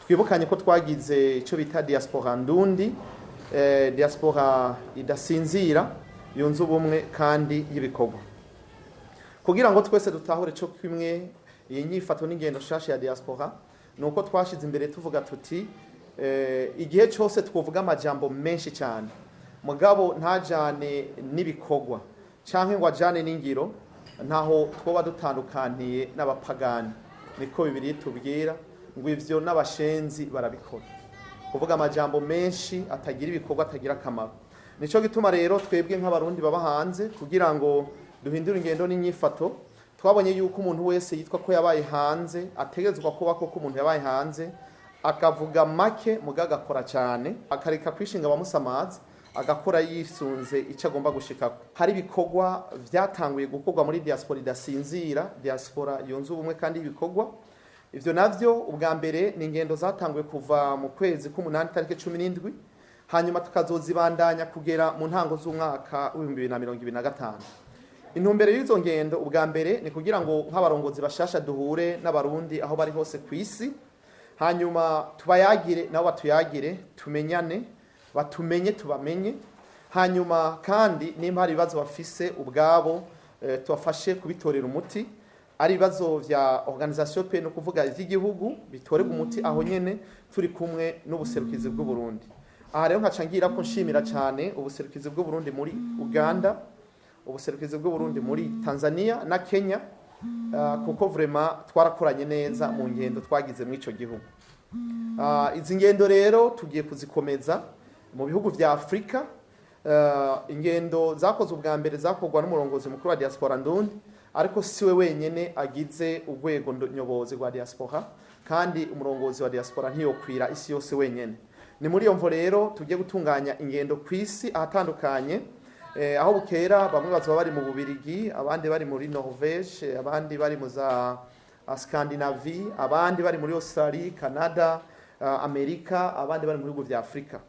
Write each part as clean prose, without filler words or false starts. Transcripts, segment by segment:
Twibukanye ko twagize icyo bita Diaspora Ndundi, diaspora idasinzira, yunze ubumwe kandi y'ibikorwa, kugira ngo twese dutahure cyo kimwe iyi nyifato n'ingendo nshasha ya diaspora. Ni uko twashize imbere tuvuga tuti igihe cyose twovuga amajambo menshi cyane, mugabo ntajane n'ibikorwa canke ngo ajane n'ingiro, ntaho twoba dutandukaniye n'abapagani. Niko Bibiliya itubwira ngo ivyo n'abashenzi barabikora, kuvuga amajambo menshi atagira ibikorwa, atagira akamaro. Nico gituma rero twebwe nk'Abarundi baba hanze, kugira ngo duhindure ingendo n'inyifato, twabonye yuko umuntu wese yitwa ko yabaye hanze ategerezwa kuba koko umuntu yabaye hanze, akavuga make muga agakora cyane, akareka kwishinga abamusamaza, agakora yisunze icyo agomba gushikako. Hari ibikorwa vyatanguye gukorwa muri Diaspora Idasinzira, diaspora yunze ubumwe kandi ibikorwa. Ivyo navyo, ubwa mbere ni ingendo zatanguye kuva mu kwezi k'umunani tariki 17, hanyuma tukazozibandanya kugera mu ntango z'umwaka w'2025. Intumbero y'izo ngendo, ubwa mbere ni kugira ngo nk'abarongozi bashasha duhure n'Abarundi aho bari hose ku isi, hanyuma tubayagire nabo batuyagire, tumenyane, batumenye tubamenye, hanyuma kandi nimba hari ibibazo bafise ubwabo, tubafashe kubitorera umuti. Ari ibibazo vya organisation pe, no kuvuga ivy'igihugu, bitorerwa umuti aho nyene turi kumwe n'ubuserukizi bw'u Burundi. Aha rero nkaca ngira ko nshimira cyane ubuserukizi bw'u Burundi muri Uganda, ubuserukizi bw'u Burundi muri Tanzania na Kenya, kuko vraiment twarakoranye neza mu ngendo twagize muri ico gihugu. Izi ngendo rero tugiye kuzikomeza mu bihugu vya Afrika. Ingendo zakozwe ubwa mbere zakorwa n'umurongozi mukuru wa Diaspora Ndundi, ariko siwe wenyene agize urwego nyobozi rwa diaspora, kandi umurongozi wa diaspora ntiyokwira isi yose wenyene. Ni muri iyo mvo rero tugiye gutunganya ingendo ku isi ahatandukanye. Aho bukera bamwe bazoba bari mu Bubirigi, abandi bari muri Norvège, abandi bari mu za Scandinavie, abandi bari muri Australie, Canada, Amerika, abandi bari mu bihugu vya Afrika.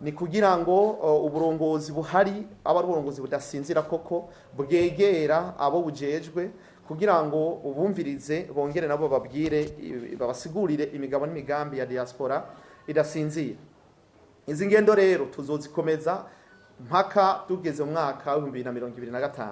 Ni kugira ngo uburongozi buhari aba ari uburongozi budasinzira koko, bwegera abo bujejwe kugira ngo ubumvirize, bongere nabo babwire, babasigurire imigabo n'imigambi ya Diaspora Idasinzira. Izi ngendo rero tuzozikomeza mpaka tugeze mu mwaka w'2025.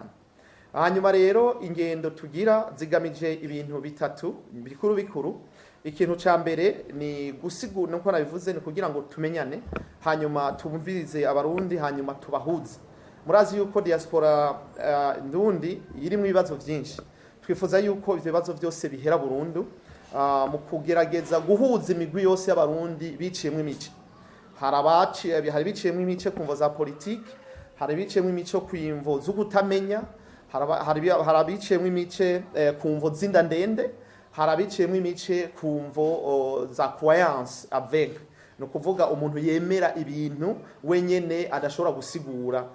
Hanyuma rero ingendo tugira zigamije ibintu bitatu bikuru bikuru. Ikintu ca mbere ni gusigura, nuko nabivuze, ni kugira ngo tumenyane, hanyuma tumvirize Abarundi, hanyuma tubahuze. Murazi yuko Diaspora Ndundi irimwo ibibazo vyinshi. Twifuza yuko ivyo bibazo vyose bihera burundu, mu kugerageza guhuza imigwi yose y'Abarundi biciyemwo imice. Hari abaciye, hari biciyemwo imice ku mvo za politiki, hari biciyemwo imice ku mvo z'ukutamenya, hari abiciyemwo imice ku mvo z'inda ndende, hari abiciyemwo imice ku mvo za croyance aveugle, ni ukuvuga umuntu yemera ibintu wenyene adashobora gusigura.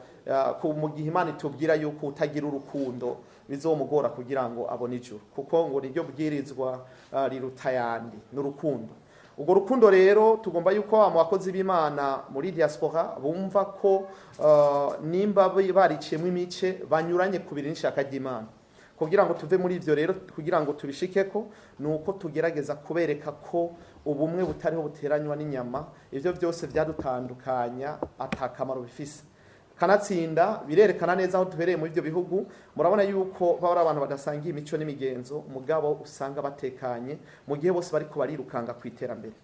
Mu gihe Imana itubwira yuko utagira urukundo bizomugora kugira ngo abone ijuru, kuko ngo niryo bwirizwa riruta yandi n'urukundo. Urwo rukundo rero tugomba yuko mu bakozi b'Imana muri diaspora bumva ko nimba bariciyemo imice banyuranye ku biri n'ishaka ry'Imana. Kugira ngo tuve muri ivyo rero, kugira ngo tubishikeko, ni uko tugerageza kubereka ko ubumwe butariho buteranywa n'inyama, ivyo byose vyadutandukanya atakamaro bifise. Kanatsinda birerekana neza aho duhereye muri ibyo bihugu. Murabona yuko baba ari abantu badasangiye imico n'imigenzo, mugabo usanga batekanye mu gihe bose bariko barirukanga ku iterambere.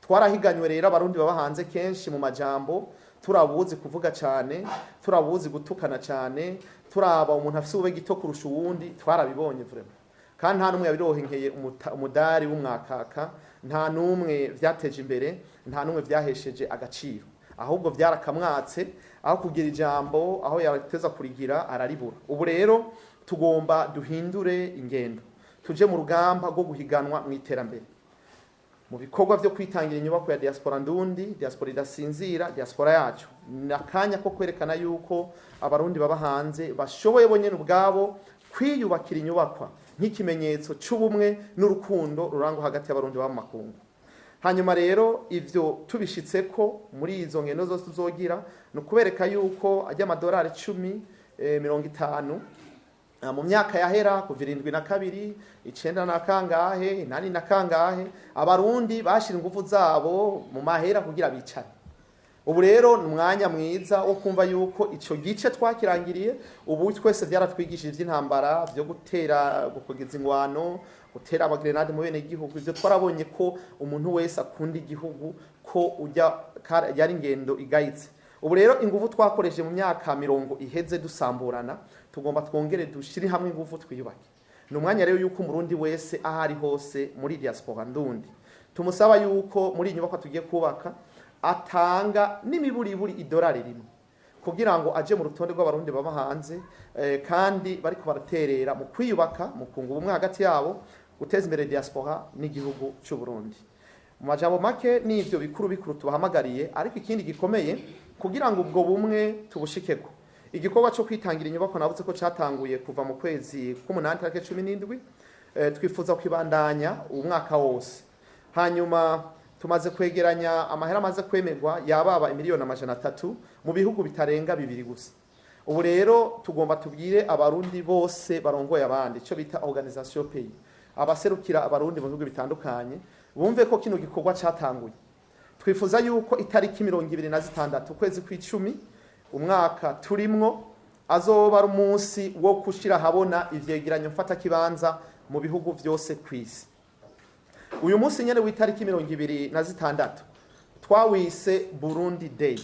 Twarahiganywe rero Abarundi baba hanze kenshi mu majambo, turabuzi kuvuga cyane, turabuzi gutukana cyane, turaba umuntu afise ube gito kurusha uwundi. Twarabibonye vraiment, kandi nta n'umwe yabirohenkeye umudari w'umwakaka, nta n'umwe vyateje imbere, nta n'umwe vyahesheje agaciro, ahubwo vyarakamwatse. Aho kugira ijambo aho yateza kurigira araribura. Ubu rero tugomba duhindure ingendo, tuje mu rugamba rwo guhiganwa mu iterambere, mu bikorwa vyo kwitangira inyubako ya Diaspora Ndundi, diaspora idasinzira, diaspora yacu. Ni akanya ko kwerekana yuko Abarundi baba hanze bashoboye bonyene ubwabo kwiyubakira inyubakwa, nk'ikimenyetso c'ubumwe n'urukundo rurangwa hagati y'Abarundi baba mu makungu. Hanyuma rero ivyo tubishitseko muri izo ngendo zose tuzogira, ni ukubereka yuko ajya amadolari 10, 50. Mu myaka yahera, kuva 72, 90 na kangahe, 80 na kangahe, Abarundi bashira ingufu zabo mu mahera kugira bicare. Ubu rero ni umwanya mwiza wo kumva yuko ico gice twakirangiriye. Ubu twese vyaratwigishije ivy'intambara, vyo gutera, gukogeza ingwano, gutera amagrenade mu bene igihugu. Ivyo twarabonye ko umuntu wese akunda igihugu ko ujya yari ingendo igayitse. Ubu rero ingufu twakoresheje mu myaka 40 iheze dusamburana, tugomba twongere dushire hamwe ingufu, twiyubake. Ni umwanya rero yuko Umurundi wese aho ari hose muri diaspora ndundi, tumusaba yuko muri iyi nyubakwa tugiye kubaka atanga n'imiburiburi idolari 1 kugira ngo aje mu rutonde rw'Abarundi baba hanze, kandi bariko baraterera mu kwiyubaka, mu kunga ubumwe hagati yabo, guteza imbere diaspora n'igihugu cy'u Burundi. Mu majambo make, n'ivyo bikuru bikuru tubahamagariye. Ariko ikindi gikomeye, kugira ngo ubwo bumwe tubushikeko, igikorwa cyo kwitangira inyubako navuze ko catanguye kuva mu kwezi k'umunani tariki 17, twifuza kwibandanya umwaka wose. Hanyuma tumaze kwegeranya amahera amaze kwemerwa yababa 300 miliyoni mu bihugu bitarenga bibiri gusa. Ubu rero tugomba tubwire Abarundi bose barongoye abandi, icyo bita organisation pays, abaserukira Abarundi mu bihugu bitandukanye, bumve ko kino gikorwa catanguye. Twifuza yuko itariki 26 ukwezi kw'icumi umwaka turimwo azoba ari umunsi wo gushira ahabona ivyegeranyo mfatakibanza mu bihugu vyose kw'isi. Uyu munsi nyene w'itariki 26 twawise Burundi Day.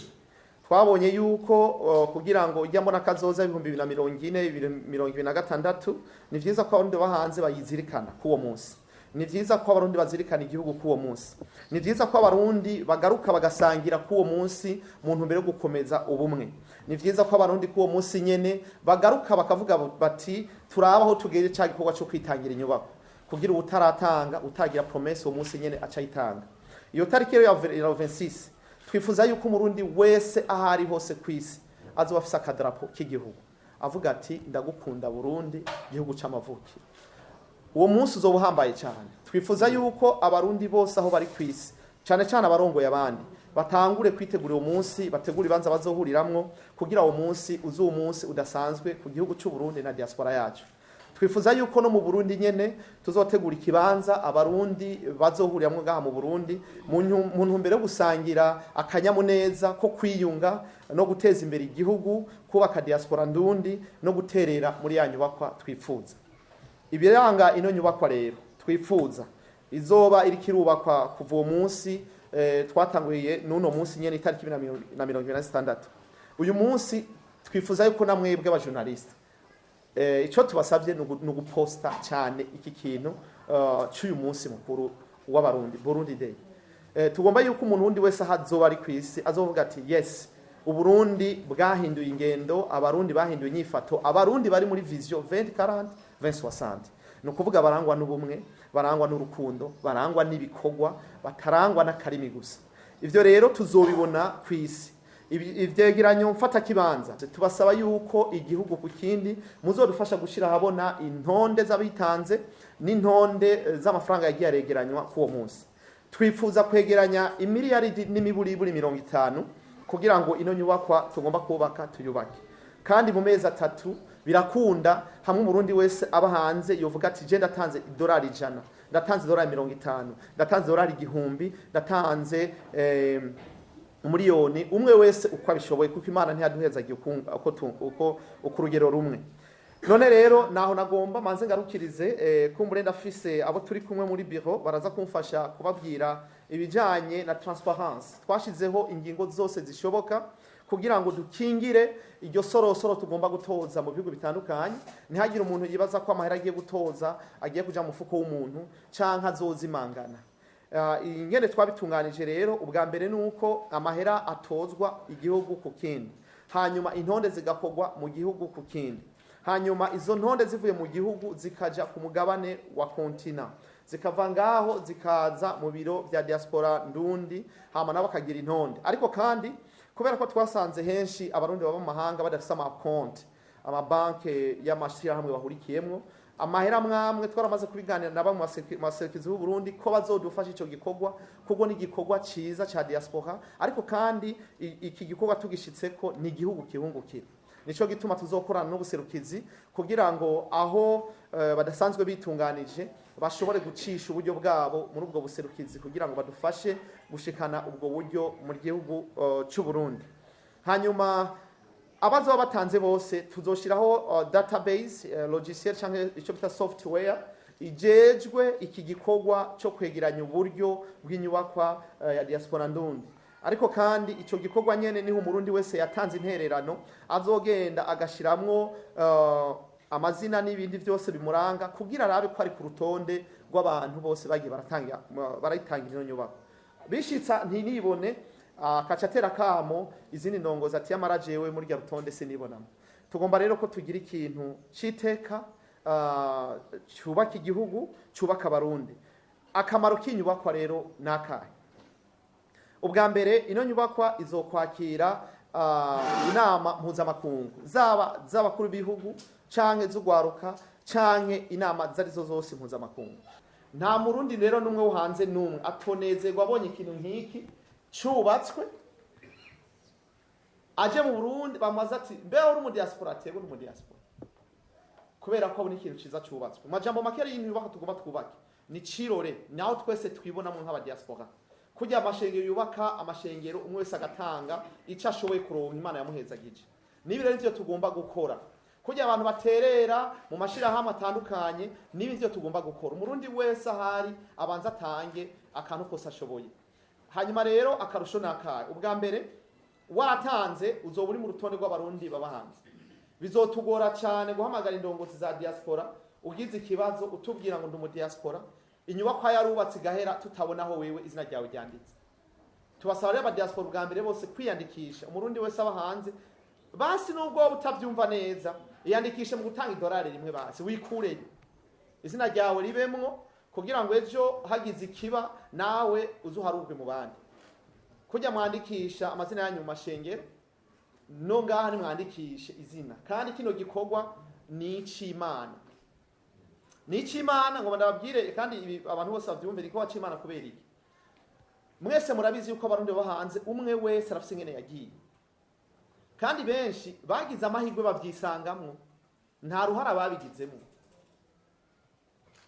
Twabonye yuko kugira ngo ijya mbona kazoza 2040, 2026, ni vyiza ko Abarundi baba hanze bayizirikana k'uwo munsi. Ni vyiza ko Abarundi bazirikana igihugu k'uwo munsi. Ni vyiza ko Abarundi bagaruka bagasangira k'uwo munsi mu ntumbero yo gukomeza ubumwe. Ni vyiza ko Abarundi k'uwo munsi nyene bagaruka bakavuga bati: "Turaba aho tugeze ca gikorwa co kwitangira inyubako", kugira utaratanga, utagira promesse, uwo munsi nyene aca ayitanga. Iyo tariki rero ya 26, twifuza yuko Umurundi wese aho ari hose kw'isi azoba afise akadarapo k'igihugu, avuga ati: "Ndagukunda Burundi, igihugu c'amavukiro." Uwo munsi uzoba uhambaye cyane. Twifuza yuko Abarundi bose aho bari kw'isi, cyane cyane abarongoye abandi, batangure kwitegura uwo munsi, bategura ibibanza bazohuriramwo kugira uwo munsi uze umunsi udasanzwe ku gihugu cy'u Burundi na diaspora yacu. Twifuza yuko no mu Burundi nyene tuzotegura ikibanza Abarundi bazohuriramwo ngaha mu Burundi mu ntumbero yo gusangira akanyamuneza ko kwiyunga no guteza imbere igihugu, kubaka diaspora ndundi no guterera muri ya nyubakwa twifuza. Ibiranga ino nyubakwa rero twifuza, izoba iriko irubakwa kuva uwo munsi twatanguye n'uno munsi nyene itariki 26. Uyu munsi twifuza yuko na mwebwe abajournaliste, ico tubasabye ni uguposta cyane iki kintu c'uyu munsi mukuru w'Abarundi, Burundi Day. Tugomba yuko umuntu wundi wese aho azoba ari kw'isi azovuga ati: "Yes, Uburundi bwahinduye ingendo, Abarundi bahinduye inyifato, Abarundi bari muri vision 2040 2060." Ni ukuvuga barangwa n'ubumwe, barangwa n'urukundo, barangwa n'ibikorwa, batarangwa n'akarimi gusa. Ivyo rero tuzobibona kw'isi. Ivyegeranyo mfatakibanza, tubasaba yuko igihugu ku kindi muzodufasha gushira ahabona intonde z'abitanze n'intonde z'amafaranga yagiye aregeranywa k'uwo munsi. Twifuza kwegeranya imiliyaridi n'imiburiburi 50 kugira ngo ino nyubakwa tugomba kubaka tuyubake, kandi mu mezi 3 birakunda, hamwe Umurundi wese aba hanze yovuga ati: "Je ndatanze idolari 100, ndatanze idolari 50, ndatanze idolari 1000, ndatanze 1 miliyoni", umwe wese uko abishoboye, kuko Imana ntiyaduhezagiye uko urugero rumwe. None rero naho nagomba manze ngarukirize. Kumbure ndafise abo turi kumwe muri biro, baraza kumfasha kubabwira ibijanye na transparence. Twashizeho ingingo zose zishoboka kugira ngo dukingire iryo sorosoro tugomba gutoza mu bihugu bitandukanye, ntihagire umuntu yibaza ko amahera agiye gutoza agiye kuja mu mufuko w'umuntu canke azozimangana. Ingene twabitunganije rero, ubwa mbere ni uko amahera atozwa igihugu ku kindi, hanyuma intonde zigakorwa mu gihugu ku kindi, hanyuma izo ntonde zivuye mu gihugu zikaja ku mugabane wa continent, zikava ngaho zikaza mu biro vya diaspora ndundi, hama nabo bakagira intonde. Ariko kandi kubera ko twasanze henshi Abarundi baba mu mahanga badafise amakonti, amabanke y'amashirahamwe bahurikiyemwo amahera mwamwe, twaramaze kubiganira na bamwe mu baserukizi b'u Burundi ko bazodufasha ico gikorwa, kuko ni igikorwa ciza ca diaspora. Ariko kandi iki gikorwa tugishitseko ni igihugu kihungukira. Nico gituma tuzokorana n'ubuserukizi kugira ngo aho badasanzwe bitunganije bashobore gucisha uburyo bwabo muri ubwo buserukizi kugira ngo badufashe gushikana ubwo buryo mu gihugu c'u Burundi. Hanyuma abazoba batanze bose tuzoshiraho database, logiciel canke ico bita software ijejwe iki gikorwa cyo kwegeranya uburyo bw'inyubakwa ya Diaspora Ndundi. Ariko kandi ico gikorwa nyene niho Umurundi wese yatanze intererano azogenda agashiramwo amazina n'ibindi byose bimuranga kugira arabe ko ari ku rutonde rw'abantu bose bagiye baratangira barayitangira ino nyubako. Bishitsa ntinibone, akaca atera kamo izindi ndongozi ati: "Yamara jewe muri rya rutonde sinibonamo." Tugomba rero ko tugira ikintu c'iteka, cubaka igihugu, cubaka Abarundi. Akamaro k'inyubakwa rero nakahe? Ubwa mbere, ino nyubakwa izokwakira inama mpuzamakungu, zaba z'abakuru b'ibihugu canke z'ugwaruka canke inama zarizo zose mpuzamakungu. Nta Murundi rero n'umwe wo hanze n'umwe atonezerwa abonye ikintu nk'iki cubatswe, aje mu Burundi bamubaza ati: "Mbeho uri mu diaspora?" "Atego uri mu diaspora," kubera ko abona ikintu ciza cubatswe. Mu majambo make rero, inyubakwa tugomba twubake ni cirore naho twese twibonamo nk'aba diaspora. Kurya amashengero yubaka amashengero, umwe wese agatanga ico ashoboye kuronka Imana yamuhezagije, nibi rero ivyo tugomba gukora. Kurya abantu baterera mu mashirahamwe atandukanye, nibi ivyo tugomba gukora. Umurundi wese ahari abanza atange akantu kose ashoboye. Hanyuma rero akarusho nakaye? Ubwa mbere, watanze uzoba uri mu rutonde rw'Abarundi baba hanze. Bizotugora cyane guhamagara indongozi za diaspora ugize ikibazo utubwira ngo ndi mu diaspora, inyubakwa yarubatse igahera tutabona aho wewe izina ryawe ryanditse. Tubasaba rero aba diaspora ubwa mbere bose kwiyandikisha. Umurundi wese aba hanze, basi nubwo wowe utavyumva neza, iyandikishe mu gutanga idolari rimwe, basi wikureyo izina ryawe ribemwo, kugira ngo ejo hagize ikiba nawe uzuharurwe mu bandi. Kujya mwandikisha amazina yanyu mu mashengero, no ngaha nimwandikishe izina. Kandi kino gikorwa ni ic'Imana, ni ic'Imana. Ngo ndababwire kandi ibi abantu bose bavyumve, ni igikorwa c'Imana. Kubera iki? Mwese murabizi yuko Abarundi bo hanze umwe wese arafise ingene yagiye, kandi benshi bagize amahirwe babyisangamwo, nta ruhara babigizemo.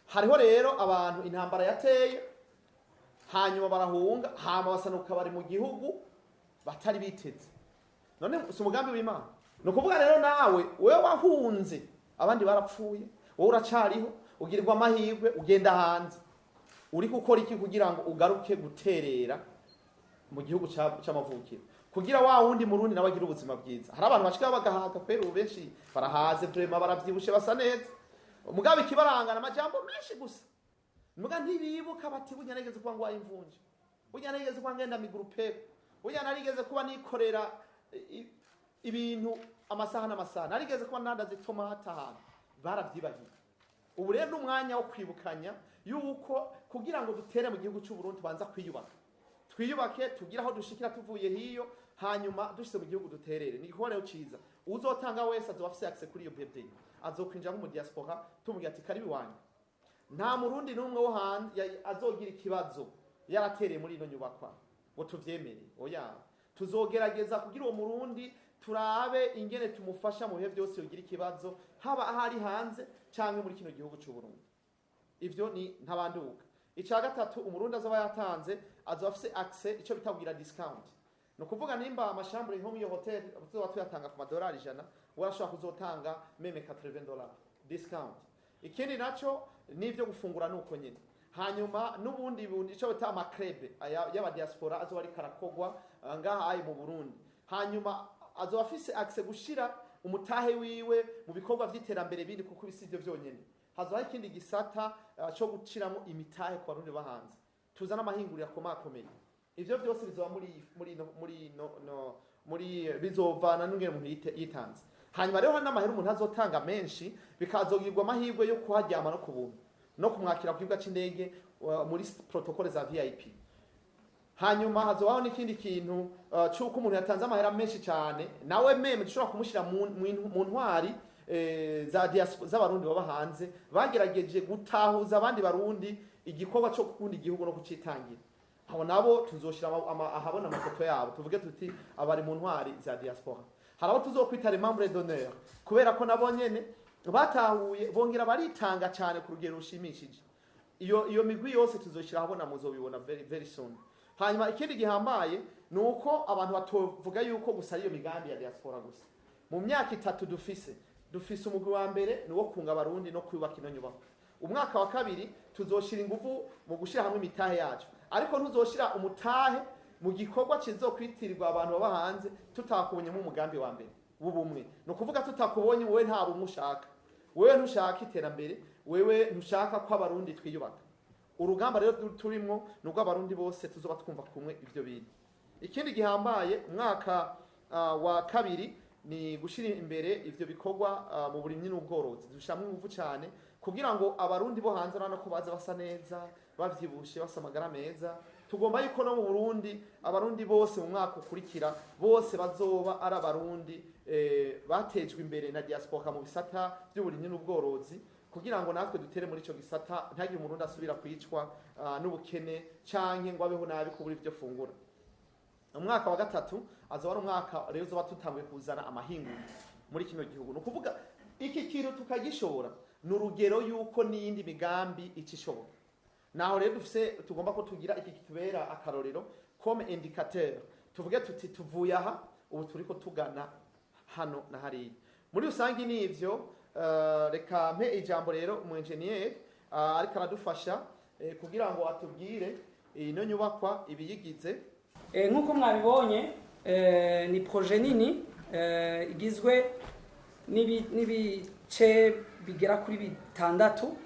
Hariho rero abantu intambara yateye, hanyuma barahunga, hama basanuka bari mu gihugu batari biteze. None si umugambi w'Imana? Ni ukuvuga rero nawe wewe wahunze, abandi barapfuye, wowe uracariho, ugirirwa amahirwe ugenda hanze, uri gukora iki kugira ngo ugaruke guterera mu gihugu c'amavukiro, kugira wa wundi Murundi nawe agire ubuzima bwiza? Hari abantu bashika bagahaga kwera, ubu benshi barahaze vraiment, baravyibushe, basa neza. Mugabo ikibarangana amajambo menshi gusa, muga ntibibuka bati: "Burya narigeze kuba ngwaye imvunja, burya narigeze kuba ngenda miguru peku, burya narigeze kuba nikorera ibintu amasaha n'amasaha, narigeze kuba nandaza itomata ahantu." Baravyibagiye. Ubu rero n'umwanya wo kwibukanya yuko kugira ngo dutere mu gihugu cy'u Burundi tubanza kwiyubaka, twiyubake, tugire aho dushikira tuvuye hiyo, hanyuma dushyize mu gihugu duterere. Ni igikorwa rero ciza. Uzotanga wese azoba afise accès kuri iyo building, azokwinjira mu diaspora, tumubwira ati: "Karibu iwanyu." Nta Murundi n'umwe wo hanze azogira ikibazo yaratereye muri ino nyubakwa ngo tuvyemere, oya. Tuzogerageza kugira uwo Murundi turabe ingene tumufasha mu bihe byose yogira ikibazo, haba ahari hanze canke muri kino gihugu c'u Burundi. Ivyo ni ntabanduka. Ica gatatu, Umurundi azoba yatanze azoba afise accès ico bita kugira discount. Ni ukuvuga nimba ama chambres nko muri iyo hotel tuzoba tuyatanga ku madolari 100, we arashobora kuzotanga même $80 discount. Ikindi naco n'ivyo gufungura nuko nyene. Hanyuma n'ubundi bundi ico bita ama clubs y'aba diaspora azoba ariko arakogwa ngaha ayi mu Burundi. Hanyuma azoba afise accès gushira umutahe wiwe mu bikorwa vy'iterambere bindi, kuko ibisi ivyo vyonyene hazoba ikindi gisata co gushiramo imitahe ku Barundi bahanze, tuzana amahinguriro akomakomeye. Ivyo vyose bizoba muri no, muri no, no muri bizovana n'ingene umuntu yitanze. Hanyuma rero hari n'amahera umuntu azotanga menshi, bikazogirwa amahirwe yo kuharyama no ku buntu, no kumwakira ku kibuga c'indege muri protocole za VIP. Hanyuma hazobaho n'ikindi kintu c'uko umuntu yatanze amahera menshi cyane nawe même dushobora kumushyira mu ntwari za diaspora z'Abarundi baba hanze bagerageje gutahuza abandi Barundi igikorwa cyo gukunda igihugu no kucitangira. Abo nabo tuzoshira ahabona amafoto yabo, tuvuge tuti abari mu ntwari za diaspora. Hari abo tuzokwita les membres d'honneur, kubera ko nabo nyene batahuye, bongera baritanga cyane ku rugero rushimishije. Iyo migwi yose tuzoshyira ahabona, muzobibona very very soon. Hanyuma ikindi gihambaye ni uko abantu batovuga yuko gusa ari iyo migambi ya diaspora gusa. Mu myaka 3 dufise umugwi wa mbere, ni uwo kunga Abarundi no kubaka ino nyubako. Umwaka wa kabiri tuzoshira ingufu mu gushyira hamwe imitahe yacu, ariko ntuzoshira umutahe mu gikorwa kizokwitirirwa abantu baba hanze tutakubonyemo umugambi wa mbere w'ubumwe. Ni ukuvuga, tutakubonye wowe, nta bumwe ushaka, wewe ntushaka iterambere, wewe ntushaka ko Abarundi twiyubaka. Urugamba rero turimwo ni urw'Abarundi bose, tuzoba twumva kumwe ivyo bintu. Ikindi gihambaye, umwaka wa kabiri ni gushyira imbere ivyo bikorwa mu burimyi n'ubworozi. Dushyiramo ingufu cyane kugira ngo Abarundi bo hanze, urabona ko baza basa neza, bavyibushe, basa amagara meza. Tugomba yuko no mu Burundi Abarundi bose mu mwaka ukurikira bose bazoba ari Abarundi batejwe imbere na diaspora mu bisata by'uburimyi n'ubworozi, kugira ngo natwe dutere muri ico gisata, ntagire Umurundi asubira kwicwa n'ubukene canke ngo abeho nabi kubura ivyo fungura. Umwaka wa gatatu azoba ari umwaka rero uzoba tutanguye kuzana amahinguriro muri kino gihugu. Ni ukuvuga, iki kintu tukagishobora, ni urugero yuko n'iyindi migambi ica ishoboka. Naho rero dufise, tugomba ko tugira iki kitubera akarorero comme indicateur, tuvuge tuti tuvuye aha, ubu turiko tugana hano na hariya. Muri rusange ni ivyo. Reka mpe ijambo rero umu engineer ariko aradufasha kugira ngo atubwire ino nyubakwa ibiyigize. Nk'uko mwabibonye, ni projet nini igizwe n'ibice bigera kuri bitandatu.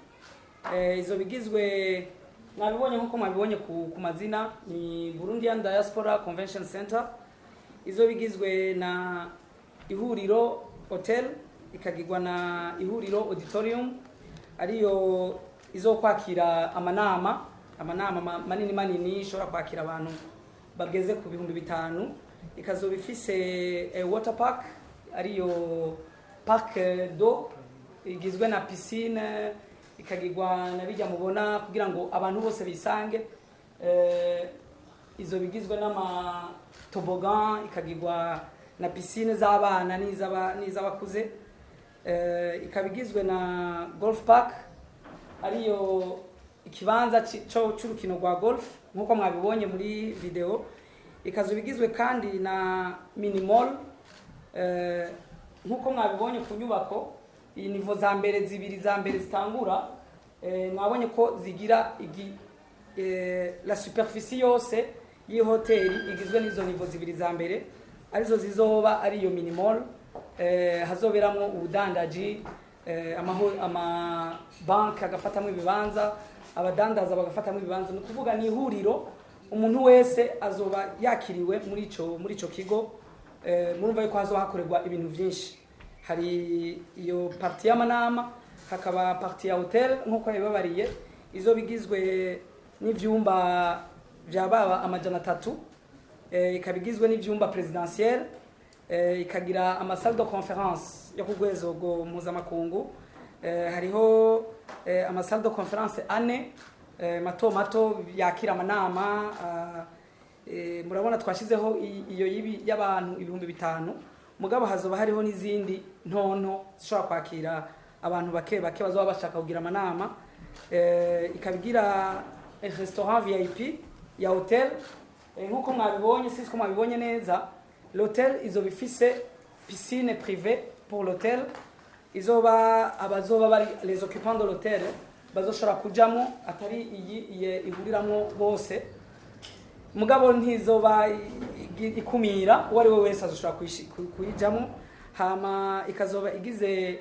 Izo bigizwe mwabibonye, nk'uko mwabibonye ku mazina, ni Burundian Diaspora Convention Center. Izo bigizwe na Ihuriro Hotel, ikagirwa na Ihuriro Auditorium, ariyo izokwakira amanama manini manini, ishobora kwakira abantu bageze ku 5000. Ikazoba ifise water park, ariyo parc d'eau igizwe na piscine, ikagirwa na bijya mubona kugira ngo abantu bose bisange. Izo bigizwe n'ama toboggan, ikagirwa na piscine z'abana n'iz'abakuze. Ikaba igizwe na golf park, ariyo ikibanza c'urukino rwa golf, nk'uko mwabibonye muri video. Ikazoba igizwe kandi na mini mall. Nk'uko mwabibonye ku nyubako, iyi niveau za mbere zibiri za mbere zitangura, mwabonye ko zigira la superficie yose y'ihoteli igizwe n'izo niveau zibiri za mbere, arizo zizoba ari iyo mini mall. Hazoberamwo ubudandaji, ama banki agafatamwo ibibanza, abadandaza bagafatamwo ibibanza. Ni ukuvuga ni ihuriro, umuntu wese azoba yakiriwe muri ico kigo. Murumva yuko hazoba hakorerwa ibintu vyinshi. Hari iyo partie y'amanama, hakaba partie ya hotel nk'uko yabibabariye, izo bigizwe n'ivyumba vya baba 300, ikaba igizwe n'ivyumba présidentiel, ikagira ama salle de conférence yo ku rwego mpuzamakungu. Hariho ama salle de conférence ane mato mato yakira amanama. Murabona twashizeho iyo y'abantu 5000, mugabo hazoba hariho n'izindi ntonto zishobora kwakira abantu bake bake bazoba bashaka kugira amanama. Ikaba igira restaurant VIP ya hotel. Nk'uko mwabibonye, sinzi ko mwabibonye neza, l'hotel izoba ifise piscine privée pour l'hôtel, izoba abazoba bari les occupants de l'hôtel bazoshobora kujamo, atari iyi ihuriramwo bose, mugabo ntizoba ikumira uwo ari we wese, azoshobora kuyijamo. Hama ikazoba igize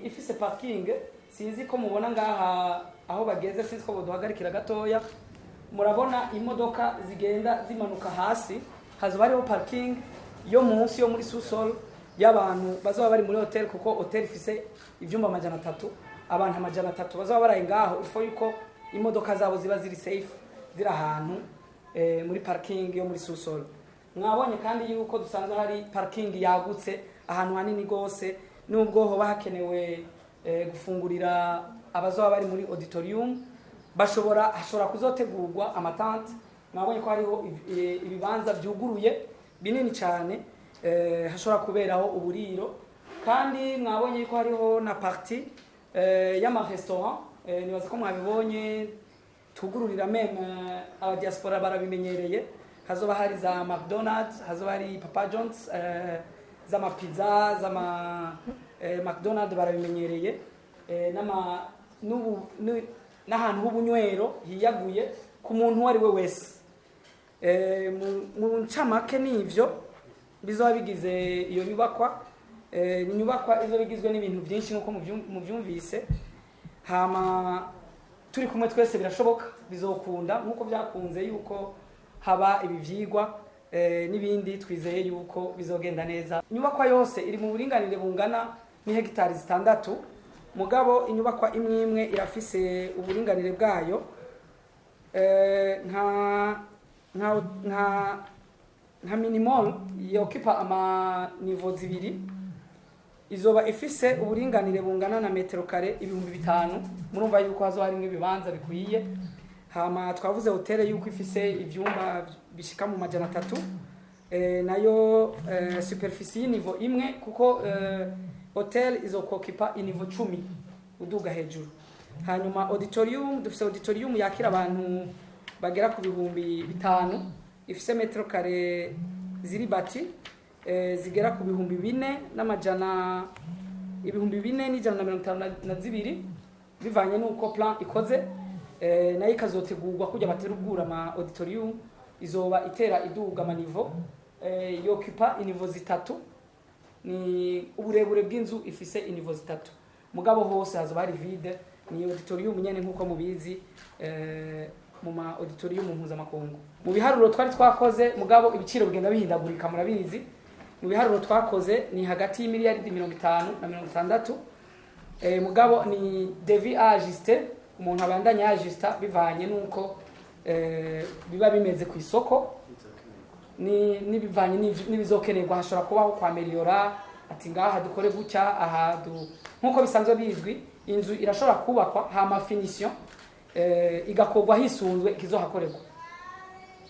ifise parking. Sinzi ko mubona ngaha aho bageze, sinzi ko boduhagarikira gatoya. Murabona imodoka zigenda zimanuka hasi, hazoba hariho parking yo munsi yo muri sous-sol y'abantu bazoba bari muri hotel, kuko hotel ifise ivyumba 300. Abantu 300 bazoba baraye ngaho, ifo yuko imodoka zabo ziba ziri safe, ziri ahantu muri parking yo muri sous-sol. Mwabonye kandi yuko dusanzwe hari parking yagutse, ahantu hanini gose, nubwo hoba hakenewe gufungurira abazoba bari muri auditorium, bashobora hashobora kuzotegurwa amatante. Mwabonye ko hariho ibibanza vyuguruye binini cyane. Hashobora kuberaho uburiro, kandi mwabonye ko hariho na partie y'ama restaurant. Nibaza ko mwabibonye, tugururira même aba diaspora barabimenyereye. Hazoba hari za McDonald's, hazoba hari Papa John's, z'ama pizza, z'ama McDonald barabimenyereye, n'ama n'ubu n'ahantu h'ubunywero hiyaguye ku muntu uwo ari we wese. Mu ncamake nivyo bizoba bigize iyo nyubakwa. Ni inyubakwa izoba igizwe n'ibintu byinshi nk'uko muvyumvise. Hama turi kumwe twese birashoboka, bizokunda nk'uko byakunze yuko haba ibi vyigwa n'ibindi. Twizeye yuko bizogenda neza. Inyubakwa yose iri mu buringanire bungana n'ihegitari 6, mugabo inyubakwa imwe imwe irafise uburinganire bwayo. Nka mini mall yokipa ama niveau 2, izoba ifise uburinganire bungana na metero kare 5000. Murumva yuko hazoba harimwo ibibanza bikwiye. Hama twavuze hoteli yuko ifise ivyumba bishika mu 300, nayo superficie y'iniveau imwe, kuko hotel izokokipa iniveau 10 uduga hejuru. Hanyuma auditorium, dufise auditorium yakira abantu bagera ku 5000, ifise metero kare ziri bati zigera ku bihumbi bine n'amajana, 4152, bivanye n'uko plan ikoze. Nayo ikazotegurwa kujya bategura ama auditorium, izoba itera iduga ama niveau, yokipa iniveau 3. Ni uburebure bw'inzu ifise iniveau 3, mugabo hose hazoba hari vide. Ni auditorium nyene nk'uko mubizi mu ma auditorium mpuzamakungu. Mu biharuro twari twakoze, mugabo ibiciro bigenda bihindagurika murabizi, mu biharuro twakoze ni hagati y'imiliyaridi 50 na 60. Mugabo ni devis ajusté, umuntu abandanya ajusta bivanye n'uko biba bimeze ku isoko ni n'ibivanye n'ibizokenerwa. Hashobora kubaho kwameliyora, ati ngaha dukore gutya, aha du nk'uko bisanzwe bizwi, inzu irashobora kubakwa hama finition igakorwa hisunzwe ikizohakorerwa.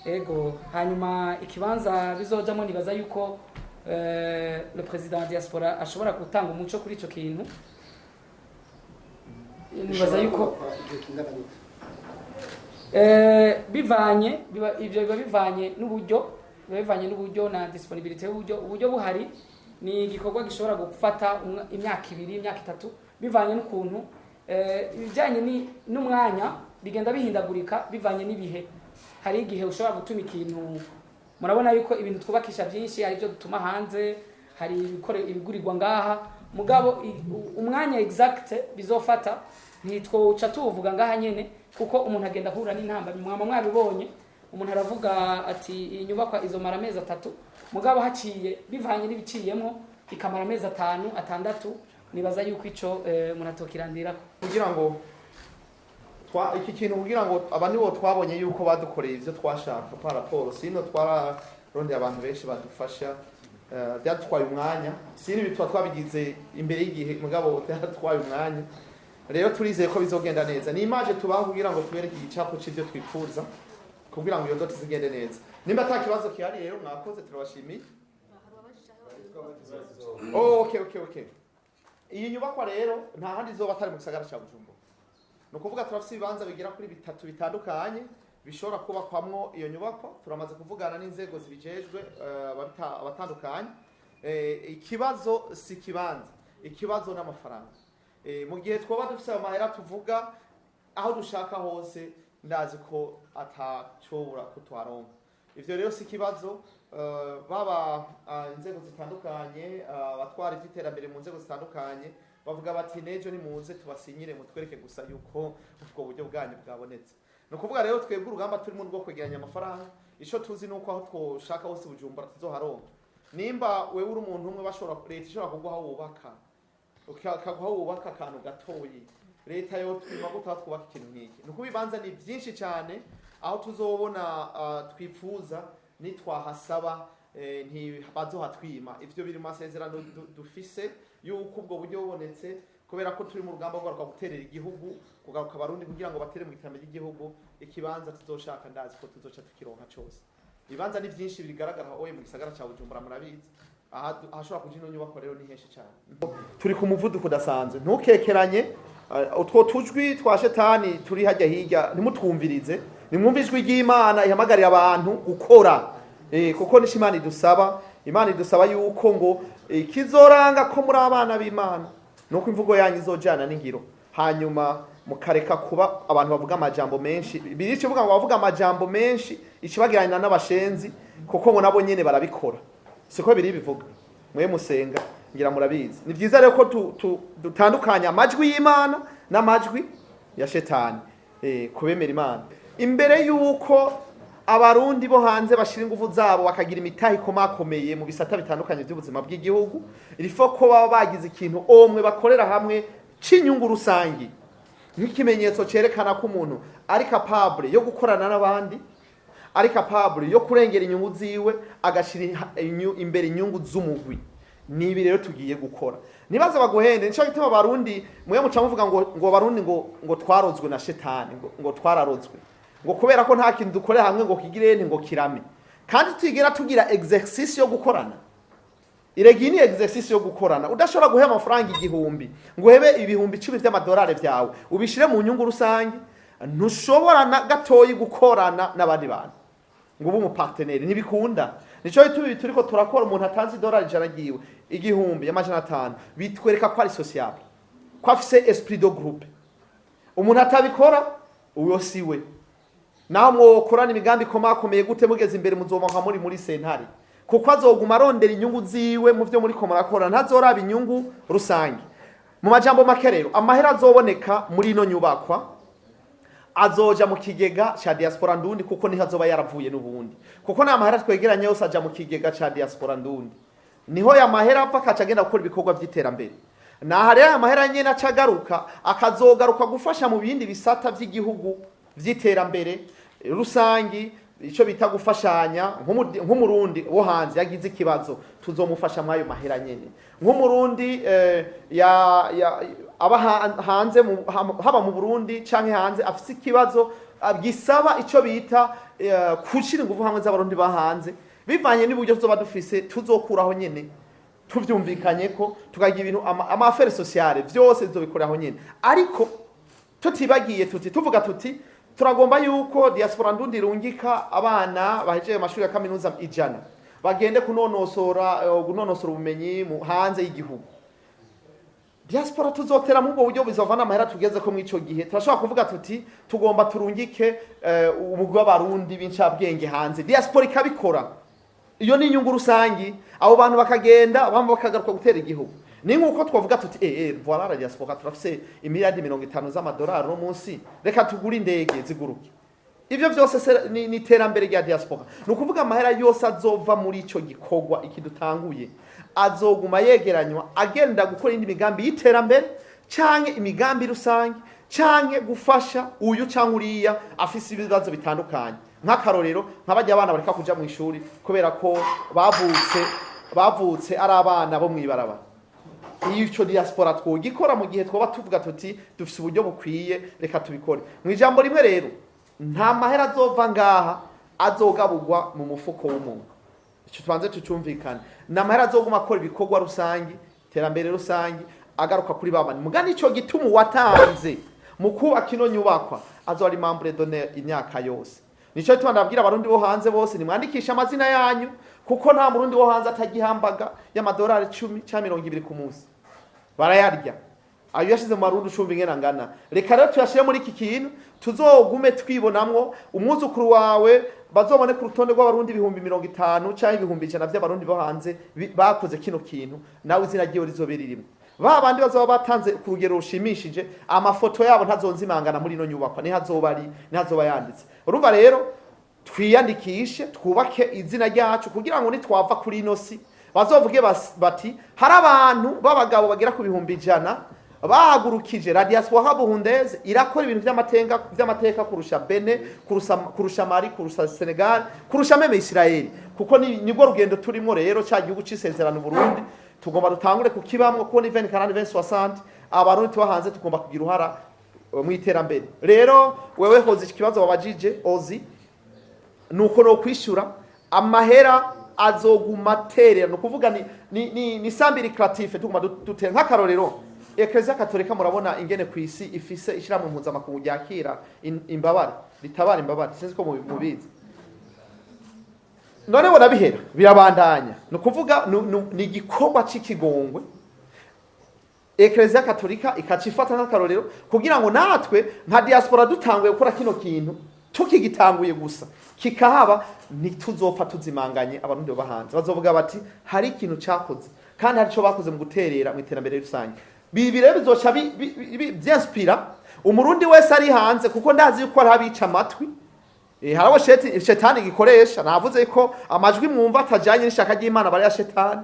Ego, hanyuma ikibanza bizojamo, nibaza yuko le président wa diaspora ashobora gutanga umuco kuri ico kintu. Nibaza yuko igihe kingana gute? Bivanye ivyo biba bivanye n'uburyo, biba bivanye n'uburyo na disponibilité y'uburyo. Uburyo buhari, ni igikorwa gishobora gufata imyaka 2, imyaka 3, bivanye n'ukuntu ibijyanye n'umwanya bigenda bihindagurika bivanye n'ibihe. Hari igihe ushobora gutuma ikintu, murabona yuko ibintu twubakisha byinshi hari ibyo dutuma hanze, hari ibigurirwa ngaha, mugabo umwanya exact bizofata ntitwoca tuwuvuga ngaha nyene, kuko umuntu agenda ahura n'intamba. Mwama mwabibonye, umuntu aravuga ati iyi nyubakwa izomara amezi 3, mugabo haciye bivanye n'ibiciyemwo ikamara amezi 5, 6. Nibaza yuko ico umuntu atokirandirako. Kugira ngo iki kintu, kugira ngo aba nibo twabonye yuko badukoreye ivyo twashaka par rapport, sino twararondeye abantu benshi badufasha, byadutwaye umwanya. Sino ibi tuba twabigize imbere y'igihe, mugabo byadutwaye umwanya. Rero turizeye ko bizogenda neza. Ni image tubaha kugira ngo tubereke igicapo c'ivyo twipfuza kugira ngo iyo dot zigende neza. Nimba ata kibazo kihari rero, mwakoze, turabashimiye. Oh, okay. Iyi nyubakwa rero nta handi izoba atari mu gisagara ca Bujumbura. Ni ukuvuga turafise ibibanza bigera kuri bitatu bitandukanye bishobora kubakwamwo iyo nyubakwa. Turamaze kuvugana n'inzego zibijejwe, abatandukanye. Ikibazo si ikibanza, ikibazo n'amafaranga. Mu gihe twoba dufise ayo mahera tuvuga, aho dushaka hose ndazi ko atacobura kutuharonka. Ivyo rero si ikibazo. Baba inzego zitandukanye, abatwara ivy'iterambere mu nzego zitandukanye bavuga bati nejo nimuze tubasinyire, mutwereke gusa yuko ubwo buryo bwanyu bwabonetse. Ni ukuvuga rero twebwe urugamba turimo rwo kwegeranya amafaranga, ico tuzi ni uko aho twoshaka hose Bujumbura tuzoharonka. Nimba wewe uri umuntu umwe, bashobora, leta ishobora kuguha aho wubaka, ukaguha aho wubaka akantu gatoyi, leta yo twima gute aho twubaka ikintu nk'iki? Ni ukuba ibibanza ni byinshi cyane aho tuzobona twipfuza, nitwahasaba ntibazohatwima. Ivyo biri mu masezerano dufise yuko ubwo buryo bubonetse, kubera ko turi mu rugamba rwo kugaruka guterera igihugu, kugaruka abarundi kugira ngo batere mu iterambere ry'igihugu, ikibanza tuzoshaka ndazi ko tuzoca tukironka cose. Ibibanza ni byinshi bigaragara oye mu gisagara ca Bujumbura, murabizi. Aha ahashobora kuja ino nyubako rero ni henshi cyane. Turi ku muvuduko udasanzwe, ntukekeranye. Utwo tujwi twa shetani turi hajya hirya ntimutwumvirize, nimwumve ijwi ry'Imana ihamagarira abantu gukora. Kuko nisho Imana idusaba. Imana idusaba yuko ngo ikizoranga ko muri abana b'Imana nuko imvugo yanyu izojana n'ingiro, hanyuma mukareka kuba abantu bavuga amajambo menshi. Birice ivuga ngo bavuga amajambo menshi ikibagirana n'abashenzi, kuko ngo nabo nyene barabikora. Siko biri bivuga? Mwe musenga ngira murabizi. Ni byiza rero ko dutandukanya amajwi y'Imana n'amajwi ya shetani. Kubemera Imana imbere yuko Abarundi bo hanze bashira ingufu zabo bakagira imitahe ikomakomeye mu bisata bitandukanye by'ubuzima bw'igihugu, il faut ko baba bagize ikintu omwe bakorera hamwe c'inyungu rusangi, nk'ikimenyetso cerekana ko umuntu ari capable yo gukorana n'abandi, ari capable yo kurengera inyungu ziwe, agashira imbere inyungu z'umugwi. Nibi rero tugiye gukora. Nibaze baguhende. Nico gituma Abarundi mwe muca muvuga ngo Abarundi ngo twarozwe na shetani, ngo twararozwe, ngo kubera ko nta kintu dukorera hamwe ngo kigire ngo kirame, kandi twigera tugira exercice yo gukorana. Iregi ni exercice yo gukorana. Udashobora guheba amafaranga 1000 ngo uhebe 10,000 vy'amadolari vyawe ubishire mu nyungu rusange, ntushobora na gatoyi gukorana n'abandi bantu ngo ube umupartenaire, ntibikunda. Nico gituma ibi turiko turakora, umuntu atanze idolari 100 ryiwe, 1000, 500, bitwereka ko ari sociable, ko afise esprit de groupe. Umuntu atabikora, uyo siwe. Naho mwokorana imigambi ikomakomeye gute, mugeze imbere muzoba muri sentare, kuko azoguma arondera inyungu ziwe mu byo muriko murakora, ntazoraba inyungu rusange. Mu majambo make rero, amahera azoboneka muri ino nyubakwa azoja mu kigega ca Diaspora Ndundi, kuko niho azoba yaravuye n'ubundi, kuko nta mahera twegeranye yose aja mu kigega ca Diaspora Ndundi. Niho ya mahera apfa akaca agenda gukora ibikorwa vy'iterambere. Naha rero aya mahera nyene aca agaruka, akazogaruka gufasha mu bindi bisata vy'igihugu vy'iterambere rusangi, ico bita gufashanya. Nk'Umurundi wo hanze yagize ikibazo, tuzomufasha mw'ayo mahera nyene. Nk'Umurundi ya aba hanze haba mu Burundi canke hanze afise ikibazo gisaba ico bita gushira ingufu hamwe z'Abarundi ba hanze, bivanye n'uburyo tuzoba dufise, tuzokuraho nyene tuvyumvikanye ko tukagira ibintu ama affaires sociales vyose tuzobikoreraho nyene. Ariko tutibagiye tuti tuvuga tuti turagomba yuko Diaspora Ndundi irungika abana bahejeje amashuri ya kaminuza 100 bagende kunonosora ubumenyi mu hanze y'igihugu. Diaspora tuzotera mu ubwo buryo bizovana amahera tugeze ko mw'ico gihe turashobora kuvuga tuti tugomba turungike umugwi w'Abarundi b'incabwenge hanze, diaspora ikabikora. Iyo ni inyungu rusangi, abo bantu bakagenda bamba bakagaruka gutera igihugu. Ni nkuko twavuga tuti voilà, la diaspora turafise imiliyardi 50 z'amadolari no munsi, reka tugure indege ziguruke. Ivyo vyose ni iterambere rya diaspora. Ni ukuvuga amahera yose azova muri ico gikorwa iki dutanguye azoguma yegeranywa, agenda gukora indi migambi y'iterambere canke imigambi rusange canke gufasha uyu canke uriya afise ibibazo bitandukanye. Nk'akarorero, nk'abajya abana bareka kuja mu ishuri kubera ko bavutse ari abana bo mw'ibarabara. Iyo ico diaspora twogikora mu gihe twoba tuvuga tuti dufise uburyo bukwiye, reka tubikore. Mu ijambo rimwe rero, nta mahera azova ngaha azogaburwa mu mufuko w'umuntu. Ico tubanze tucumvikane. Ni amahera azoguma akora ibikorwa rusangi, iterambere rusangi, agaruka kuri babandi. Mugani ico gituma uwatanze mu kubaka ino nyubakwa azoba ari membre d'honneur imyaka yose. Nico gituma ndabwira Abarundi bo hanze bose, nimwandikishe amazina yanyu, kuko nta Murundi wo hanze atagihambaga y'amadolari 10 canke 20 ku munsi. Barayarya ayo yashize mu Marundi, ucumva ingena ngana. Reka rero tuyashire muri iki kintu, tuzogume twibonamwo. Umwuzukuru wawe bazobone ku rutonde rw'Abarundi 50,000 canke 100,000 vy'Abarundi bo hanze bakoze kino kintu, nawe izina ryiwe rizobe ririmo. Ba bandi bazoba batanze ku rugero rushimishije, amafoto yabo ntazonzimangana muri ino nyubakwa, niho azoba ari, niho azoba yanditse. Urumva rero, twiyandikishe, twubake izina ryacu, kugira ngo nitwava kuri ino si bazovuge bati hari abantu b'abagabo bagera ku 100,000 bahagurukije la diaspora burundaise irakora ibintu vy'amateka kurusha Benin, kurusha Mali, kurusha Senegal, kurusha même Israel. Kuko nibwo rugendo turimo rero, ca gihugu c'isezerano Burundi tugomba dutangure kukibamwo, kuko ni 2040, 2060. Abarundi tuba hanze tugomba kugira uruhara mu iterambere. Rero wewe hozi ikibazo wabajije ozi, nuko no kwishura amahera. Azoguma aterera, ni ukuvuga ni sans but lucratif, tuguma dutera. Nk'akarorero, Eklezia Katolika, murabona ingene ku isi ifise ishyirahamwe mpuzamakungu ryakira imbabare, ritabara imbabare. Sinzi ko mubizi. None bona bihera, birabandanya. Ni ukuvuga ni igikorwa c'ikigongwe. Eklezia Katolika ikaca ifata nk'akarorero kugira ngo natwe nka diaspora dutanguye gukora kino kintu, tukigitanguye gusa kikahaba, ntituzopfa tuzimanganye. Abarundi baba hanze bazovuga bati hari ikintu cyakoze kandi hari icyo bakoze mu guterera mu iterambere rusange. Ibi rero bizoca vyinspira umurundi wese ari hanze, kuko ndazi yuko hariho abica amatwi. Hari abo shetani gikoresha. Navuze ko amajwi mwumva atajanye n'ishaka ry'Imana bari ya shetani.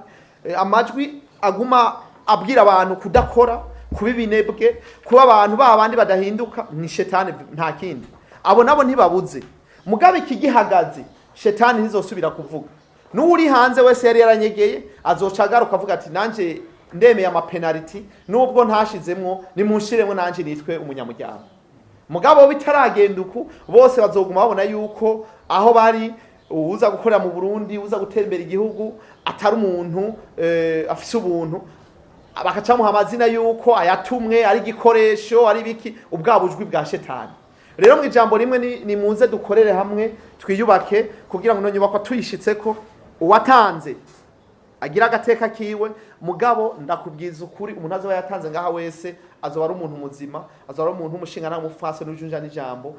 Amajwi aguma abwira abantu kudakora, kuba ibinebwe, kuba abantu ba bandi badahinduka, ni shetani, nta kindi. Abo nabo ntibabuze. Mugabe ikigihagaze, shetani ntizosubira kuvuga. N'uwuri hanze wese yari yaranyegeye azoca agaruka avuga ati nanje ndemeye amapenaliti, nubwo ntashizemwo, nimunshiremwo nanje nitwe umunyamuryango. Mugabo bitaragenda uku, bose bazoguma babona yuko aho bari uza gukorera mu Burundi, uza gutera imbere igihugu, atari umuntu afise ubuntu, bakacamuha amazina yuko ayatumwe, ari igikoresho, ari biki, ubwa bujwi bwa shetani. Rero mu ijambo rimwe, ni muze dukorere hamwe, twiyubake, kugira ngo ino nyubakwa tuyishitseko, uwatanze agira agateka kiwe. Mugabo ndakubwiza ukuri, umuntu azoba yatanze ngaha wese azoba ari umuntu muzima, azoba ari umuntu w'umushinga n'umufasi n'ujunja n'ijambo,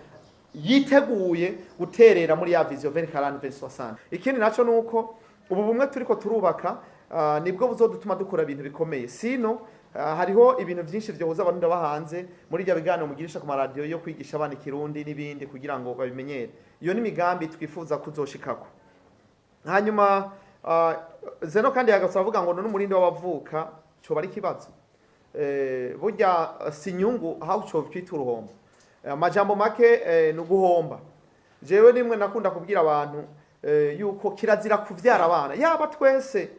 yiteguye guterera muri ya vision 2040 2060. Ikindi naco nuko ubu bumwe turiko turubaka, nibwo buzodutuma dukora ibintu bikomeye. Sino hariho ibintu byinshi vyohuza abarundi baba hanze muri ibyo biganiro mugirisha ku maradiyo yo kwigisha abana ikirundi n'ibindi kugira ngo babimenyere. Iyo ni imigambi twifuza kuzoshikako. Hanyuma Zeno kandi yagasaba avuga ngo none umurindi w'abavuka coba ari ikibazo? Burya si inyungu, aho co twita uruhombo. Amajambo make, ni uguhomba. Jewe nimwe nakunda kubwira abantu yuko kirazira kuvyara abana. Yaba twese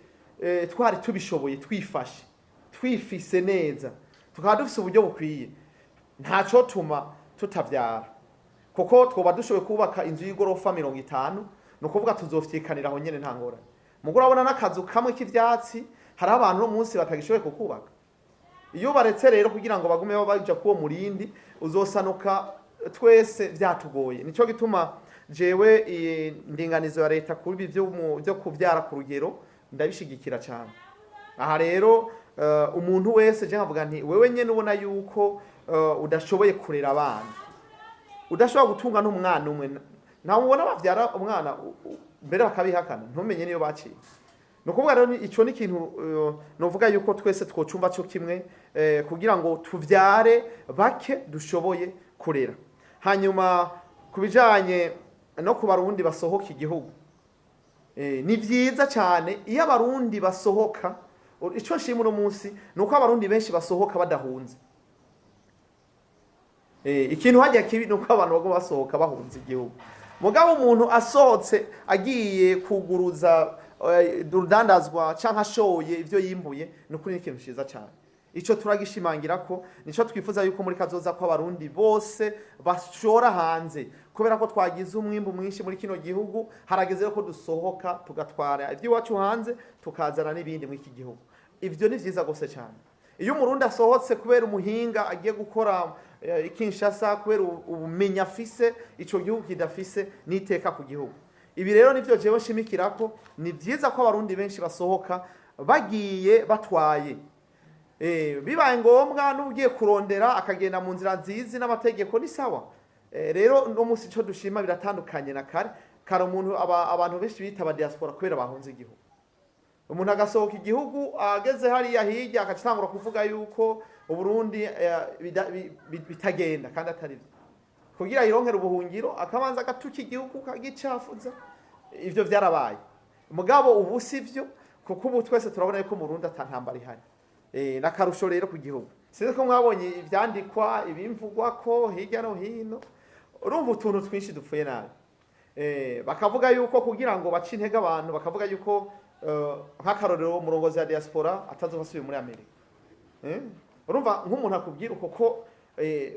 twari tubishoboye, twifashe, twifise neza, tukaba dufise uburyo bukwiye, ntaco tuma tutavyara, kuko twoba dushoboye kubaka inzu y'igorofa 50. Ni ukuvuga tuzofyikanira aho nyene, nta ngorane. Mugo urabona n'akazu kamwe k'ivyatsi, hariho abantu uno munsi batagishoboye kukubaka. Iyo baretse rero kugira ngo bagume baja kuwo murindi, uzosanuka twese vyatugoye. Nico gituma jewe iyi ndinganizo ya leta kuri ibi vyo kuvyara ku rugero ndabishigikira cyane. Aha rero umuntu wese, je nkavuga nti wewe nyene ubona yuko udashoboye kurera abana, udashobora gutunga n'umwana umwe, ntawe ubona bavyara umwana mbere bakabihakana, ntumenye niyo baciye. Ni ukuvuga rero ico ni ikintu novuga yuko twese twocumva co kimwe, kugira ngo tuvyare bake dushoboye kurera. Hanyuma ku bijanye no ku barundi basohoka igihugu, ni vyiza cyane iyo abarundi basohoka. Ico nshima uno munsi ni uko abarundi benshi basohoka badahunze. Ikintu hajya kibi ni uko abantu baguma basohoka bahunze igihugu. Mugabo umuntu asohotse agiye kuguruza urudandazwa canke ashoye ivyo yimbuye, ni ukuri ni ikintu ciza cyane. Ico turagishimangira ko nico twifuza yuko muri kazoza ko abarundi bose bashora hanze, kubera ko twagize umwimbu mwinshi muri kino gihugu. Harageze ko dusohoka tugatwara ivy'iwacu hanze, tukazana n'ibindi muri iki gihugu. Ivyo ni vyiza gose cyane. Iyo umurundi asohotse kubera umuhinga agiye gukora i Kinshasa, kubera ubumenyi afise ico gihugu kidafise, n'iteka ku gihugu. Ibi rero nivyo jewe nshimikirako. Ni vyiza ko abarundi benshi basohoka bagiye batwaye. Bibaye ngombwa n'ugiye kurondera akagenda mu nzira nzizi n'amategeko, ni sawa. Rero no munsi ico dushima biratandukanye na kare. Kare umuntu abantu benshi bita aba diaspora kubera bahunze igihugu. Umuntu agasohoka igihugu, ageze hariya hirya akacitangura kuvuga yuko Uburundi bitagenda kandi atari byo, kugira yironkere ubuhungiro akabanza agatuka igihugu, kagicafuza. Ivyo vyarabaye. Mugabo ubu si vyo, kuko ubu twese turabona yuko mu Burundi ata ntambara ihari. N'akarusho rero ku gihugu. Sinzi ko mwabonye ivyandikwa, ibimvugwa ko hirya no hino. Urumva utuntu twinshi dupfuye nabi. Bakavuga yuko kugira ngo bace intege abantu, bakavuga yuko nk'akarorero umurongozi wa diaspora atazoba asubiye muri Amerika. Urumva nk'umuntu akubwira uko ko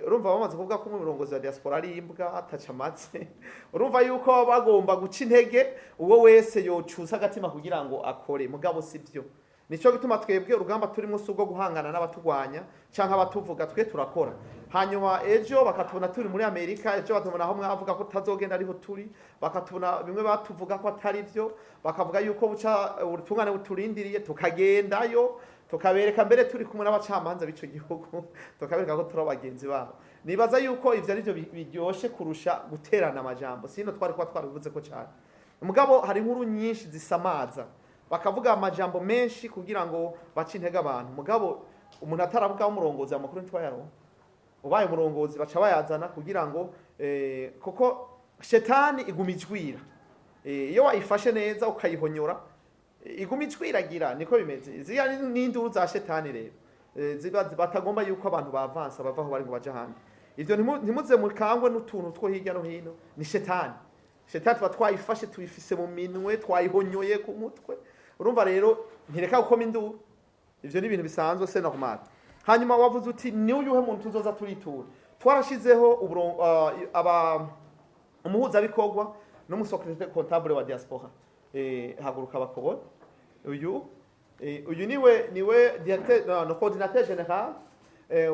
Urumva bamaze kuvuga ko umurongozi wa diaspora ari imbwa ataca amatse. Urumva yuko baba bagomba guca intege uwo wese yocuza agatima kugira ngo akore, mugabo si byo. Nico gituma twebwe urugamba turimo si ubwo guhangana n'abatugwanya canke abatuvuga, twe turakora. Hanyuma ejo bakatubona turi muri Amerika, ejo batubona aho mwavuga ko tutazogenda ariho turi, bakatubona bimwe batuvuga ko atari byo, bakavuga yuko buca ubutungane buturindiriye, tukagendayo tukabereka mbere turi kumwe n'abacamanza b'ico gihugu, tukabereka ko turi abagenzi babo. Nibaza yuko ivyo arivyo biryoshe kurusha guterana amajambo, sino twari kuba twarabivuze ko cyane. Mugabo hari inkuru nyinshi zisamaza, bakavuga amajambo menshi kugira ngo bace intege abantu. Mugabo umuntu ataravuga umurongozi, amakuru ntitwayaronka. Ubaye umurongozi baca bayazana kugira ngo kuko shetani iguma ijwira. Iyo wayifashe neza ukayihonyora, iguma ijwiragira, niko bimeze. Ziriya n'induru za shetani rero. Ziba batagomba yuko abantu bavansa bava aho bari ngo baje ahandi. Ivyo ntimuze mukangwe n'utuntu two hirya no hino, ni shetani. Shetani tuba twayifashe, tuyifise mu minwe, twayihonyoye ku mutwe. Urumva rero ntireka gukoma induru. Ivyo ni ibintu bisanzwe, c'est normal. Hanyuma wavuze uti ni uyuhe muntu tuzoza turitura? Twarashizeho aba umuhuzabikorwa n'umu secrétaire comptable wa diaspora. Haguruka bakobona uyu. Uyu niwe directeur, no, no coordinateur général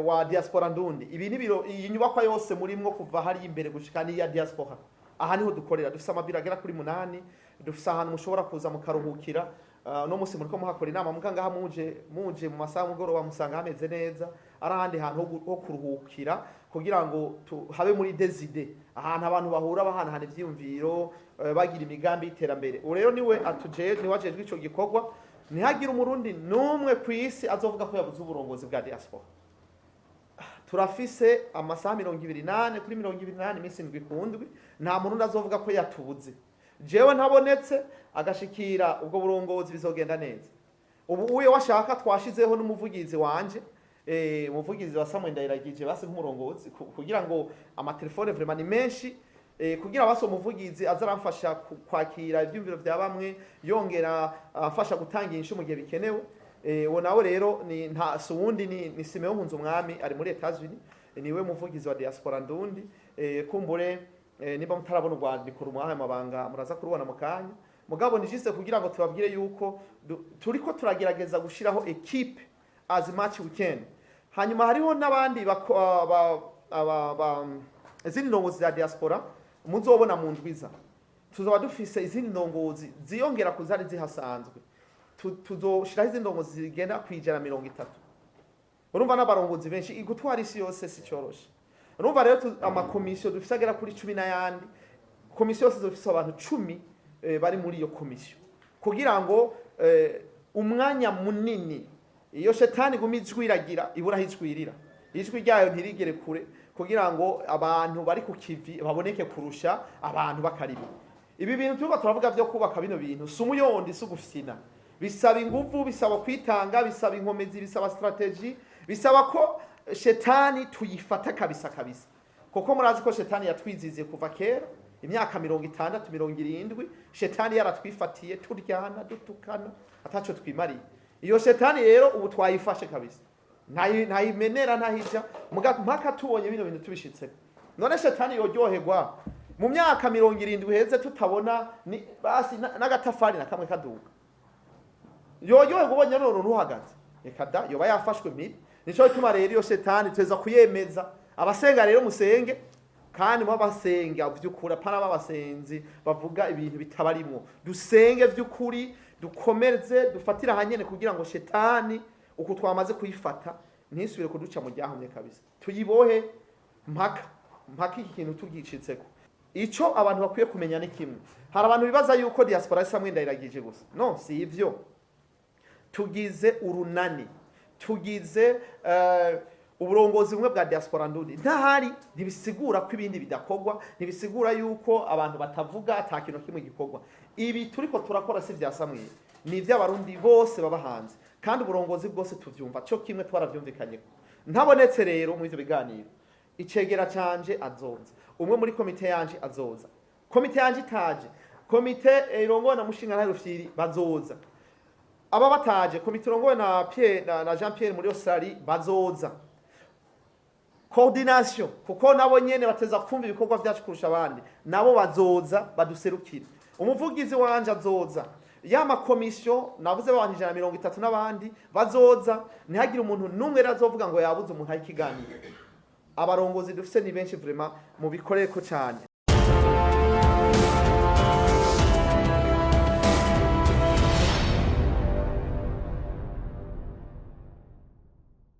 wa diaspora ndundi. Ibi ni biro, iyi nyubakwa yose murimwo kuva hari imbere gushika ni ya diaspora. Aha niho dukorera, dufise amabiro agera kuri 8, dufise ahantu mushobora kuza mukaruhukira. No musi muriko muhakora inama, muga ngaha muje mu masaha mugoroba musanga hameze neza, ari ahandi hantu ho kuruhukira kugira ngo habe muri deside, ahantu abantu bahura bahanahana ivyiyumviro, bagira imigambi y'iterambere. Ubu rero niwe atuje, niwe ajejwe ico gikorwa. Ntihagire umurundi n'umwe ku isi azovuga ko yabuze uburongozi bwa diaspora. Turafise amasaha 24 kuri 24, iminsi 7 ku ndwi. Nta murundi azovuga ko yatubuze. Jewe ntabonetse agashikira ubwo burongozi, bizogenda neza. Ubu uyo washaka twashizeho n'umuvugizi wanje, umuvugizi wa Samuel Ndayiragije, basi nk'umurongozi, kugira ngo amatelefone vraiment ni menshi, kugira basi umuvugizi aza aramfasha kwakira ivyumviro vya bamwe, yongera amfasha gutanga inyishu mu gihe bikenewe. Uwo nawe rero ni nta si uwundi, ni Simeon Nkunzumwami, ari muri Etats-Unis, niwe muvugizi wa diaspora ndundi. Kumbure niba mutarabona urwandiko rumuhaye amabanga, muraza kurubona mu kanya. Mugabo ni juste kugira ngo tubabwire yuko turiko turagerageza gushiraho équipe as much we can. Hanyuma hariho n'abandi izindi ndongozi za diaspora muzobona mu ndwiza. Tuzoba dufise izindi ndongozi ziyongera ku zari zihasanzwe. Tuzoshiraho izindi ndongozi zigenda ku 130. Urumva n'abarongozi benshi, gutwara isi yose si coroshe. Urumva rero amakomisiyo dufise agera kuri 10 n'ayandi. Komisiyo yose zofise abantu 10, bari muri iyo komisiyo kugira ngo umwanya munini iyo shetani iguma ijwiragira ibura aho ijwirira, ijwi ryayo ntirigere kure, kugira ngo abantu bari ku kivi baboneke kurusha abantu bakarima. Ibi bintu turiko turavuga vyo kubaka bino bintu si umuyondi, si ugufyina. Bisaba inguvu, bisaba kwitanga, bisaba inkomezi, bisaba stratégie, bisaba ko shetani tuyifata kabisa kabisa, kuko murazi ko shetani yatwiziziye kuva kera, imyaka 60, 70, shetani yaratwifatiye, turyana, dutukana, ataco twimariye. Iyo shetani rero ubu twayifashe kabisa, ntayimenera, ntahija mpaka tubonye bino bintu tubishitseko. None shetani yoryoherwa mu myaka 70 iheze tutabona ni basi n'agatafari na kamwe kaduka? Yoryoherwa ubonye none ruhagaze? Reka da, yoba yafashwe mibi. Nico gituma rero iyo shetani tuza kuyemeza. Abasenga rero musenge, kandi muba basenga vy'ukuri, apana b'abasenzi bavuga ibintu bitabarimwo. Dusenge vy'ukuri, dukomeze dufatire ahanyene kugira ngo shetani uku twamaze kuyifata ntisubire kuduca mu ryahumye kabisa, tuyibohe mpaka mpaka iki kintu tugicitseko. Ico abantu bakwiye kumenya ni kimwe: hari abantu bibaza yuko diaspora isa Ndayiragije gusa. No, si ivyo. Tugize urunani, tugize uburongozi bumwe bwa diaspora ndundi. Ntahari ntibisigura ko ibindi bidakorwa, ntibisigura yuko abantu batavuga, ata kintu kimwe gikorwa. Ibi turiko turakora si vya Samweli, ni ivy'abarundi bose baba hanze, kandi uburongozi bwose tuvyumva cyo kimwe, twaravyumvikanyeko. Ntabonetse rero muri ivyo biganiro, icegera canje azoza, umwe muri komite yanje azoza. Komite yanje itaje, komite irongowe na mushinga Rufyiri bazoza. Aba bataje, komite irongowe na Pierre na Jean Pierre muri Australie bazoza. Coordination, kuko nabo nyene bateza kumva ibikorwa vyacu kurusha abandi, nabo bazoza baduserukire. Umuvugizi wanje azoza, ya makomisiyo navuze b'abantu 130 n'abandi bazoza. Ntihagire umuntu n'umwe rero azovuga ngo yabuze umuntu aho ikiganiro. Abarongozi dufise ni benshi, vraiment mubikoreko cyane.